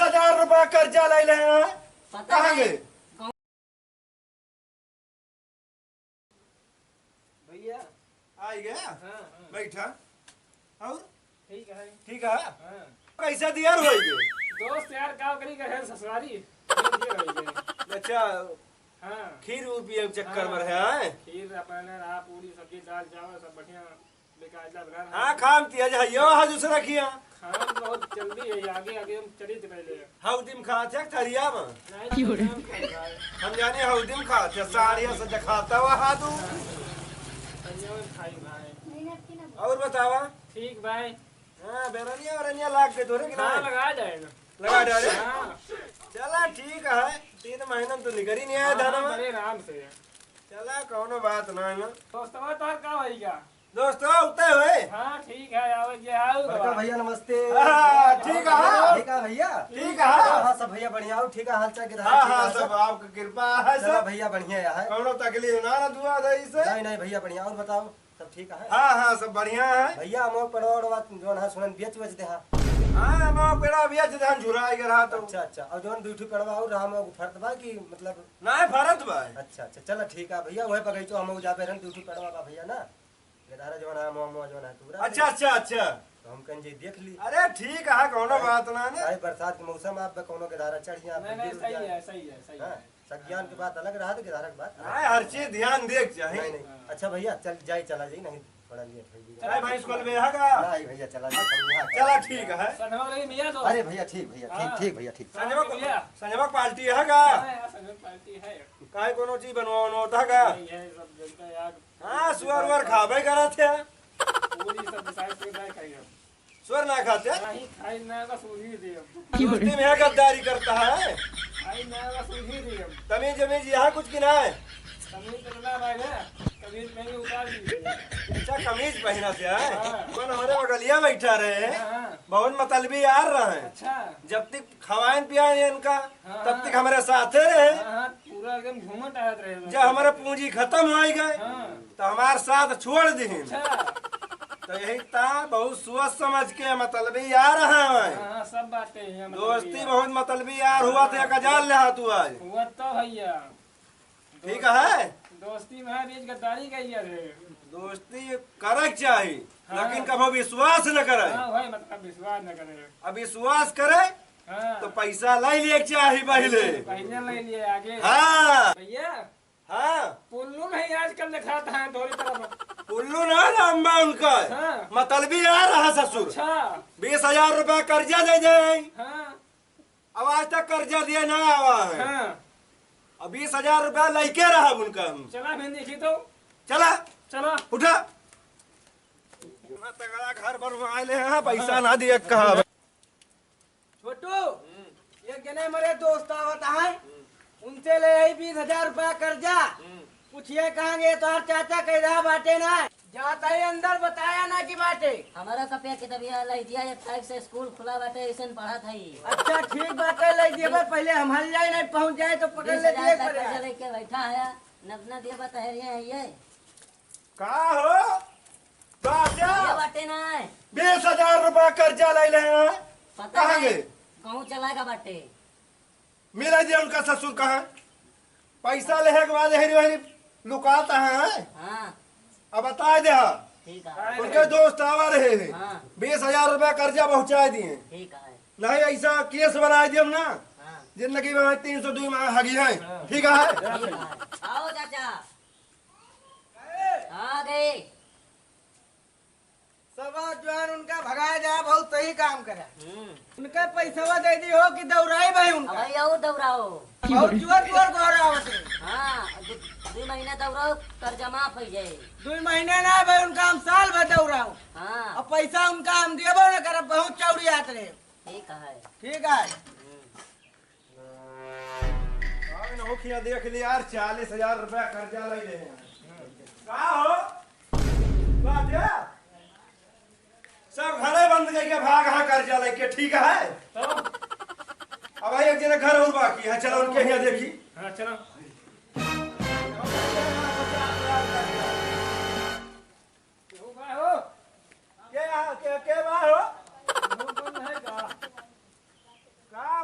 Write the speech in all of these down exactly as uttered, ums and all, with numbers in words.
हजार रुपया कर्जा ले ले हैं। पता कहाँ नहीं। गए? भैया। आ गया? हाँ, हाँ। बैठा। और? ठीक है। ठीक है? हाँ। कैसा दिया रे भाई ये? दोस्त यार, का करी, कहे ससुरारी। ये दिया भाई ये। अच्छा। हाँ। खीर ऊर पिए के चक्कर हाँ। में रहे हैं? खीर, अपने रहा, पूरी, सब्जी, दाल, चावल, सब बढ़िया। बेकायदा बना रहा हाँ, है। खाम तिया जा, यो है दूसरा खिया। खाम बहुत जल्दी है, आगे, आगे हम चली तो पहले। हौदी में खात है, थरिया में। नहीं, नहीं, हम खाई भाई। हम जाने हौदी में खात है, साड़िया से जखाता हुआ हाथ उ। धनिया में खाई भाई। और बतावा? ठीक भाई। हाँ, बेरनिया, बेरनिया लाग के तोरे कि हाँ, नहीं? लगा जाए ना। लगा डाले? हाँ। चला, ठीक है, तीन महीना में तो निकल ही नहीं आया हाँ, धानवा। बड़े आराम से। चला, कौनो बात ना है ना। दोस्तवा, तार का होई क्या? दोस्तवा, उते होए? हाँ, ठीक है, आओ, ये आओ बड़का बाबा। भैया, नमस्ते। हाँ, ठीक है। ठीक है भैया। ठीक है। हाँ, हाँ, सब भैया बढ़िया हो, ठीक है, हाल चाल के हाँ, ठीक हाँ, है सब सब? आपकी कृपा है चला सब। भैया, बढ़िया है। कौनो तकलीफ ना, ना दुआ दे इसे। नहीं, नहीं भैया, बढ़िया। और बताओ, सब ठीक है? हाँ, हाँ, सब बढ़िया है। भैया, हम पेड़वा उड़वा जौन है सुनन बेच वेच दे हा। हाँ, हम पेड़वा बेच दे हा, झुराई के रहा तो। अच्छा, अच्छा। और जौन दू ठो पेड़वा और रहा, हम फरत बा कि मतलब ना, फरत बा। अच्छा, अच्छा, चला ठीक है भैया, वही बगीचो हम जाबे रहन, दू ठो पेड़वा बा भैया ना। गेदारा जौन है, मोह, मोह जौन है, तूरा अच्छा, अच्छा, अच्छा। तो हम कहें जी देख ली। अरे ठीक है, कौनो काहे, बात ना ने। काहे बरसात के मौसम आप बे कौनो गेदारा चढ़ जाए, नहीं, फिर नहीं, गिर सही जाए। है, सही है, सही हाँ, है। सब ज्ञान के बात अलग रहा, तो गेदारा के बात अलग। नहीं, हर चीज ध्यान देख चाही। नहीं, नहीं। हाँ। अच्छा भैया, चल जाई, चला जाई, नहीं थोड़ा लेट हो गई। चाय भैंस खोलबे है का? नहीं भैया, चला जाई, हम यहाँ चला, ठीक है। संजवा रही भैया तो। अरे भैया, ठीक भैया, ठीक, हाँ। ठीक भैया, ठीक। संजवा को, भैया। संजवा पार्टी है का? हाँ, यार, संजवा पार्टी है। काहे कोनो चीज बनवा, बनवा होता का? नहीं, ये सब जनता यार। हाँ, सुअर उअर खाबे करत है। पूरी सब साइड से नहीं खाई हम। सुअर ना खाते? नहीं खाई ना, बस उही दे। दोस्ती में यहाँ गद्दारी करता है। खाई ना, बस उही दे। तमीज वमीज यहाँ कुछ की ना है? तमीज तो ना भाई ना, कमीज पहन के उतार दीजिए। अच्छा, कमीज पहना से है? हाँ। कौन हमारे बगलिया बैठा रहे हैं? हाँ, हाँ। बहुत मतलबी यार रहे हैं। अच्छा। जब तक खवाएन पियाएन इनका, हाँ, तब तक हाँ। हमारे साथे रहे। हाँ, हाँ, पूरा एकदम घूमत आवत रहे। जब हमारा पूंजी खत्म हो गए, हाँ। तो हमार साथ छोड़ दिहिन। अच्छा। तो यही ता बहुत सोच समझ के मतलबी यार हैं। हाँ, हाँ, सब बातें हैं, मतलबी दोस्ती यार। बहुत मतलबी यार हुआ थे, हाँ। का जान ले तू आज। हुआ तो भैया। ठीक है? दोस्ती में बीच गद्दारी कइले रे। दोस्ती करे के चाही, हाँ। लेकिन कभो विश्वास न करे। हाँ भाई, मतलब विश्वास न करे। अब विश्वास करे, हाँ। तो पैसा ले लिए के चाही पहले। पहले ले लिए, आगे। हाँ। भैया, हाँ। पुल्लू नहीं आजकल दिखाता है थोड़ी तरफ। पुल्लू ना नाम बा उनका। हाँ। मतलबी आ रहा ससुर। अच्छा। बीस हजार रुपया कर्जा दे दे। हाँ। अब आज तक कर्जा दिया ना आवा है। हाँ। अब बीस हजार रुपया लइके रहा उनका हम। चला फिर देखी तो। चला। चला। उठा। इतना तगड़ा घर बनवाए ले हैं, पैसा ना दिए कहा। छोटू, हम्म। एक जने हमारे दोस्त आवत हैं, हम्म। उनसे ले आई बीस हजार रुपया कर्जा। हम्म। पूछिए कहाँ गए तोहार चाचा, कह रहा बाटे ना। जात है अंदर, बताया ना कि बाटे। हमारा कपिया किताबिया लाई दिया, एक तारीख से स्कूल खुला बाटे, ऐसे पढ़त है। अच्छा ठीक बाटे, लाई दिए बा, पहले हम हल जाए, नहीं पहुँच जाए तो पकड़ बीस हजार लेते तक पड़े। कर्जा लेके बैठा है, नतना दिए बा तहरिया है ये। का हो? बाजा? ये बाटे ना है। बीस हजार रुपया कर्जा ले ले हैं। पता कहाँ नहीं, गए? कहूँ चला गा बाटे। मिला दिया उनका ससुर कहाँ? पैसा लेहे के बाद हेरी वहरी लुकाता है। हाँ। अब बता दे हाँ। ठीक है। उनके दोस्त आवा रहे हैं। हाँ। बीस हजार रुपया कर्जा पहुँचा दिए। ठीक है। नहीं ऐसा केस बना दिए हम ना। हाँ। जिंदगी में तीन सौ दुई माह हगी है। हाँ। ठीक है। ठीक है। आओ चाचा। आ गए। सब जवान उनका भगाया जाए, बहुत सही काम करा। हम्म। उनका पैसवा दे दी हो कि दौड़ाई भाई अब उनका। भाई और दौड़ाओ। बहुत जोर जोर दौड़ावत है। हाँ, दु-, दुई महीना दौड़ाओ, कर्जा माफ हो जाए। दुई महीना ना भाई, उनका हम साल भर दौड़ाओ। हाँ। अब पैसा उनका हम देबो न करब, बहुत चौड़ी आत रहे। ठीक है। ठीक है। हम्म। हाँ, इन्हों खिया देख ले यार, चालीस हजार रुपया कर्जा ले ले हैं। का हो? बात है? सब घरे बंद करके भाग, हाँ, कर्जा लेके, ठीक है? तो? अब भाई, एक जने घर और बाकी है, चलो उनके यहाँ देखी। हाँ, चलो। केहू बा हो? के आ, के, के बा हो? केहू बंद है का? का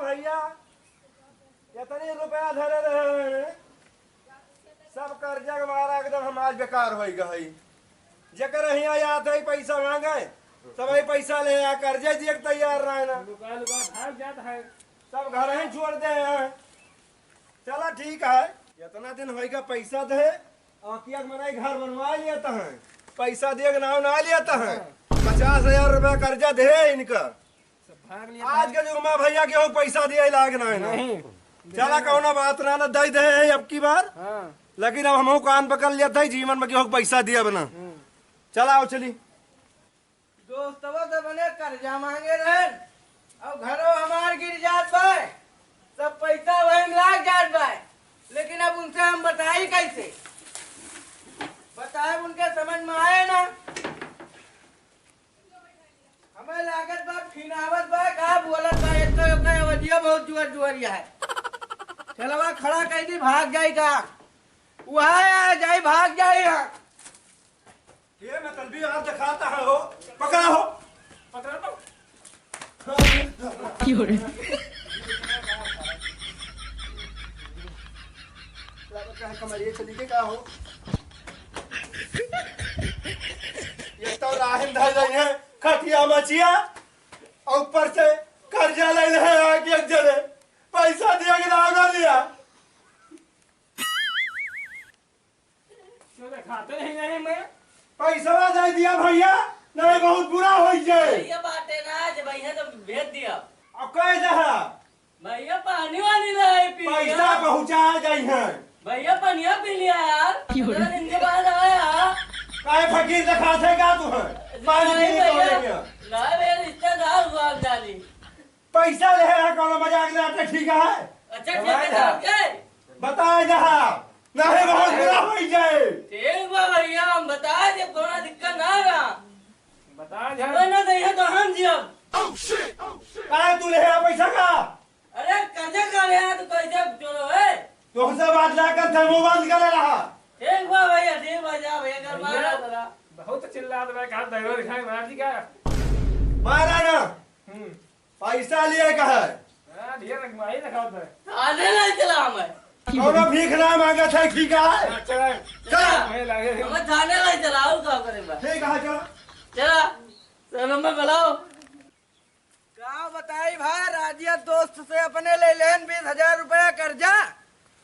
बेकार होइ गई। जेकर हियाँ आत है पैसा माँगे, सब ही पैसा ले आ, कर्जे दिए के तैयार रहे ना। लुका लुका भाग जात है। सब घर ही छोड़ दे हैं। चला ठीक है, इतना दिन होइगा पैसा दे, आँखिया के मनाई घर बनवा लिया त है, पैसा दिए के नाव ना लिया त है। पचास हजार रुपया कर्जा दे इनका। सब भाग लिया आज था। के युग मा भइया केहू पैसा दिए लाग ना है ना। नहीं। चला कौनो बात ना, ना दे दे है अब की बार। हाँ। लेकिन अब हमहू कान पकड़ लिया था, जीवन मा केहू पैसा दिया बना। हम्म। चला आओ चली। दोस्तवा से बने कर्जा माँगे रहन, अब घरो हमार गिर जात बा, सब पैसा वही में लाग जात बा, लेकिन अब उनसे हम बताई कैसे? बताए उनके समझ में आए ना। हमें लागत बा फिनावत बा, का बोलत बा, एक तो ओकर आवाजिया बहुत जोर जोरिया है। ठेलवा खड़ा कर दी, भाग जाई का? वहाँ आ जाई, भाग जाई यहाँ। ये मतलबी आप दिखाता है हो, पकड़ा हो। पकड़ा तो। कमरिए चली के का हो? ये तो राहिन धर रही है, खटिया मचिया, और ऊपर से कर्जा ले ले है आगे एक जने, पैसा दिया कि ना, ना दिया? क्यों देखाते नहीं, नहीं मैं? पैसवा दे दिया भइया, नहीं बहुत बुरा होइ जाए। भइया बाटे ना, आज भइया तो भेज दिया। अब कहे जहाँ? भइया पानी वानी लाए पी लिया। पैसा पहुँचा जाई है। भइया पनिया पी लिया यार। क्यों रे? इतने दिन के बाद आया। काहे फकीर दिखाते का तू है? पानी नहीं पीने को भइया। लेके। नहीं भइया, रिश्तेदार हुआ हम जानी। पैसा ले है, कौनो मजाक ना आते, ठीक है? अच्छा, ठीक है, बताए जहाँ। नहीं, बहुत बुरा होइ जाए। ठीक बा भइया, हम बताए देब, कौनो दिक्कत ना रहा। बताए जहाँ। कोई ना दे है तो हम जियब। काहे तू ले है पैसा का? अरे, कर्जा का ले है तो कैसे जोड़ो है? तोहसे बात ना करते, मुँह बंद करे रहा। ठीक बा भइया, ठीक बा, जा भइया, घर भइया, मारा जरा। बहुत चिल्लात बा, कहाँ दहेज खाए, मार दी का? मारा ना। हम्म। पैसा लिए का है? हाँ, ढेर रख, माही रखा होता है। थाने ले चला हमें। कौनो भीख ना मांगत है, ठीक है? हाँ, चला। चला। हमें लागे। हमें थाने ले चला, और का करे बा? ठीक है, चला। चला, शोरूम में बुलाओ। का बताई भाई, राजिया दोस्त से अपने ले लेन बीस हजार रुपया कर्जा,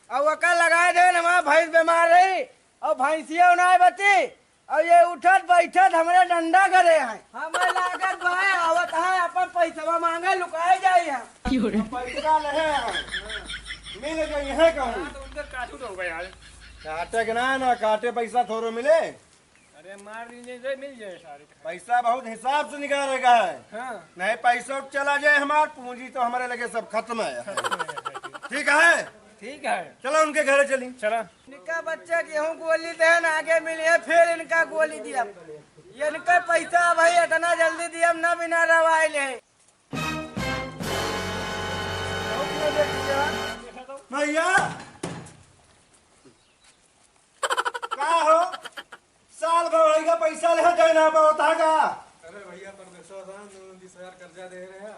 और ओका लगाए देन, हमार भैंस बीमार रही, और भैंसिया उनाए बची, और ये उठत बैठत हमरे डंडा करे हैं। हमें लागत भाई आवत है, अपन पैसवा मांगे लुकाए जाई है। पैसा ले है, मिल गई है कहूँ। हाँ, तो उनका काटू तो होगा यार। काटे के ना, ना काटे, पैसा थोड़ो मिले। अरे मार दीजिए, जो मिल जाए सारे। पैसा बहुत हिसाब से निकालेगा है। हाँ। नहीं पैसा चला जाए हमार, पूंजी तो हमारे लगे सब खत्म है। ठीक है? ठीक है। चलो उनके घरे चली। चला। इनका बच्चा गेहूं गोली देन आगे मिली है, फिर इनका गोली दिया। इनका पैसा भाई इतना जल्दी दिया ना बिना रवाई ले। भैया, का हो? साल भर होइगा, पैसा ले देना बहुत है का? अरे भैया, परमेश्वर राम जो बीस हजार कर्जा दे रहे हैं,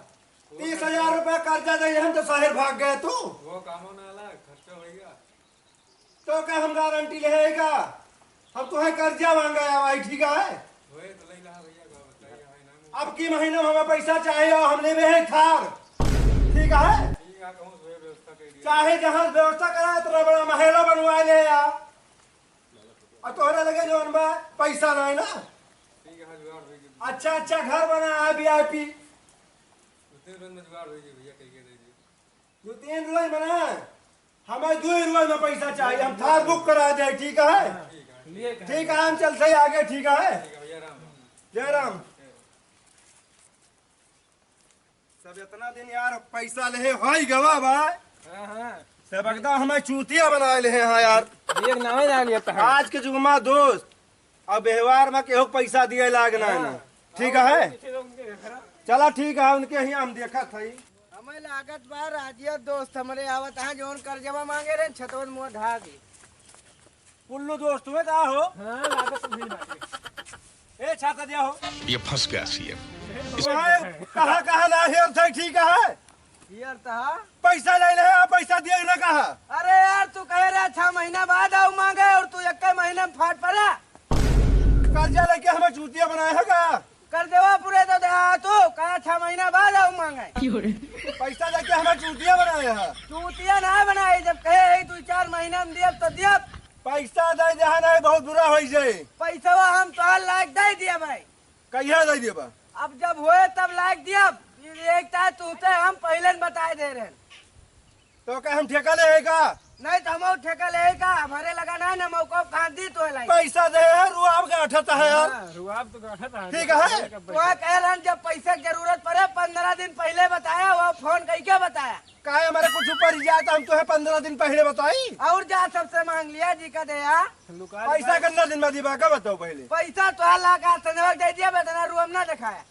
वो तीस हजार रुपया कर्जा दे हम तो शहर भाग गए तू। वो कामो ना आला, खर्चा होइगा। तो का हम गारंटी ले है का? हम तोहे कर्जा मांगा है भाई, ठीक है? वही तो लई रहा भैया, का बताइए, हमारे नाम अब की महीना में हमें पैसा चाहिए और हम लेबे है थार, ठीक है? ठीक है, कहूँ से व्यवस्था कर दिया। चाहे जहाँ व्यवस्था करा, इतना बड़ा महलो बनवा ले यार, और तोहरे लगे जौन बा पैसा नहीं ना। ठीक है, जुगाड़ होई जी। अच्छा अच्छा घर बना है वीआईपी। दो तीन रोज में जुगाड़ होई जी भैया, कह के दे दी। दो तीन रोज में ना, हमें दो ही रोज में पैसा चाहिए, हम थार बुक करा दे, ठीक है? ठीक है। ठीक है, हम चलते ही आगे, ठीक है? ठीक है भैया, राम राम। जय राम। सब इतना दिन यार पैसा ले होई गवा बा। हाँ, हाँ। सब एकदम हमें चूतिया बनाए ले हैं यार। एक नाम ही ना लिया था। आज के जुगमा दोस्त, अब व्यवहार में केहू पैसा दिए लाग ना है ना। हाँ। ठीक है? पीछे लोग उनके घर आ। चला ठीक है, उनके ही हम देखत हई। हमें लागत बा राजिया दोस्त हमरे आवत हैं, जौन कर्जवा मांगे रहे, छतवन मुँह ढा दी। कुल्लू दोस्त हुए का हो? हाँ, लागत तो भीड़ बाटे। ए, छाता दिया हो। ये फंस गया सीएम। कहाँ, कहाँ, कहाँ ना हेर थे, ठीक है? यार तहा पैसा ले ले, पैसा दिए ना कहा। अरे यार, तू कहे रहा छह महीना बाद आऊ मांगे और तू एक महीना में फाट पड़ा। कर्जा लेके हमें चूतिया बनाया है का? कर देवा पूरे तो दे तू, कहा छह महीना बाद आऊ मांगे। पैसा लेके हमें चूतिया बनाया है। चूतिया ना बनाई, जब कहे है तू चार महीना में दियब तो दियब। पैसा दे दे ना, बहुत बुरा हो जाए। पैसा हम तोहार लायक दे दिया भाई। कहिया दे देबा? अब जब होए तब लायक दिया। एक तार तू ते हम पहले न बताए दे रहे। तो का हम ठेका ले है का? नहीं तो हम ठेका ले है का? हमारे लगा ना, ना मौका कहाँ दी तो है लाई। पैसा दे है, रुआब गाठत है यार। हाँ, रुआब तो गाठत है। ठीक है। तो कह रहे हैं, जब पैसे की जरूरत पड़े, पंद्रह दिन पहले बताया, वो फोन करके बताया। काहे हमारे कुछ ऊपर जाए तो हम तुहे पंद्रह दिन पहले बताई। और जा सबसे मांग लिया जी का दे यार। लुका पैसा लुका। कितना दिन बाद दिबा का बताओ पहले। पैसा तो ला का संजय दे दिया, बेटा ना रुआब ना दिखाया।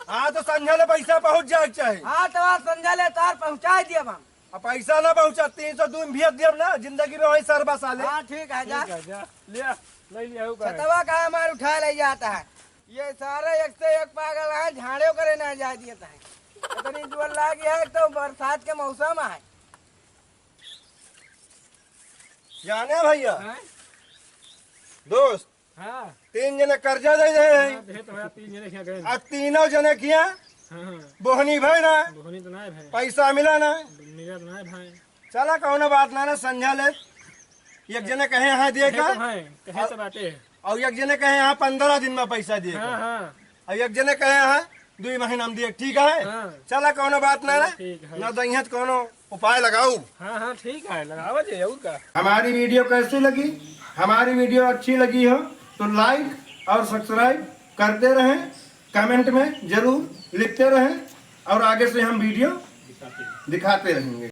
हाँ, तो संझा ले पैसा पहुँच जाए के चाही। हाँ, तो आज संझा ले तार पहुँचा दिया हम। अब पैसा ना पहुँचा, तीन सौ दो में भेज दिया ना, जिंदगी में वही सर बसा ले। हाँ, ठीक है, जा। ठीक है, जा। लिया, ले लिया, ऊपर है। छतवा का हमार उठा ले जाता है। ये सारा एक से एक पागल है, झाड़े करे ना जा दिए है। इतनी जोर लागी है, तो बरसात के मौसम है। जाने भैया, हैं? दोस्त, हाँ। तीन जने कर्जा दे दे हैं। हाँ, दे तो है, तीन जने क्या गए? आ तीनों जने किया हाँ, हाँ। बोहनी भय ना। बोहनी तो ना है भाई। पैसा मिला ना। मिला तो ना है भाई। चला, कौनो बात ना, ना संझा ले। एक जने कहे यहाँ दिए कहे का? तो है, कहे तो बाटे। और एक जने कहे यहाँ पंद्रह दिन में पैसा दिए हाँ, का। हाँ। और एक जने कहे यहाँ दुई महीना में दिए, ठीक है? हाँ। चला, कौनो बात ना, ना। ठीक है। ना दइहत, कौनो उपाय लगाऊ। हाँ, हाँ, ठीक है, लगावा जे, और का। हमारी वीडियो कैसी लगी? हमारी वीडियो अच्छी लगी हो तो लाइक और सब्सक्राइब करते रहें, कमेंट में जरूर लिखते रहें और आगे से हम वीडियो दिखाते रहेंगे।